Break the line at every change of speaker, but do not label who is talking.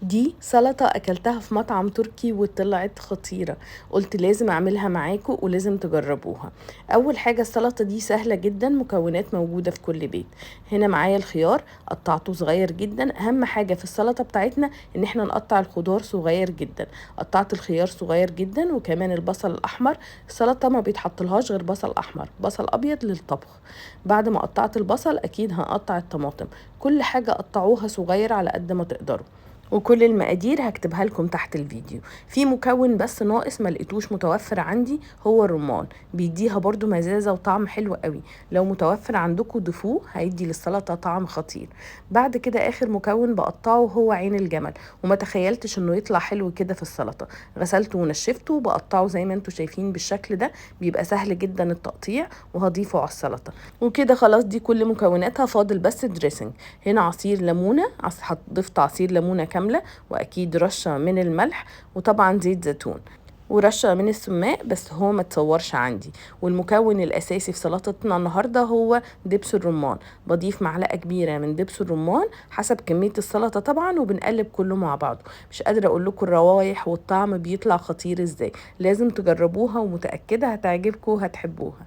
دي سلطة أكلتها في مطعم تركي وطلعت خطيرة، قلت لازم أعملها معاكم ولازم تجربوها. أول حاجة السلطة دي سهلة جدا، مكونات موجودة في كل بيت. هنا معايا الخيار قطعته صغير جدا. أهم حاجة في السلطة بتاعتنا إن احنا نقطع الخضار صغير جدا. قطعت الخيار صغير جدا وكمان البصل الأحمر. السلطة ما بيتحطلهاش غير بصل أحمر، بصل أبيض للطبخ. بعد ما قطعت البصل أكيد هقطع الطماطم. كل حاجة قطعوها صغير على قد ما تقدروا، وكل المقادير هكتبها لكم تحت الفيديو. في مكون بس ناقص ما لقيتوش متوفر عندي، هو الرمان. بيديها برضو مزازة وطعم حلو قوي، لو متوفر عندكم ضيفوه، هيدي للسلطة طعم خطير. بعد كده اخر مكون بقطعه هو عين الجمل، وما تخيلتش انه يطلع حلو كده في السلطة. غسلته ونشفته وبقطعه زي ما انتم شايفين بالشكل ده، بيبقى سهل جدا التقطيع، وهضيفه على السلطة. وكده خلاص دي كل مكوناتها، فاضل بس dressing. هنا عصير ليمونة، ضفت عصير ليمونة كاملة، وأكيد رشة من الملح، وطبعا زيت زيتون، ورشة من السماق، بس هو ما تصورش عندي. والمكون الأساسي في سلطتنا النهاردة هو دبس الرمان. بضيف معلقة كبيرة من دبس الرمان حسب كمية السلطة طبعا، وبنقلب كله مع بعضه. مش قادرة أقول لكم الروايح والطعم بيطلع خطير ازاي، لازم تجربوها ومتأكدة هتعجبكم وهتحبوها.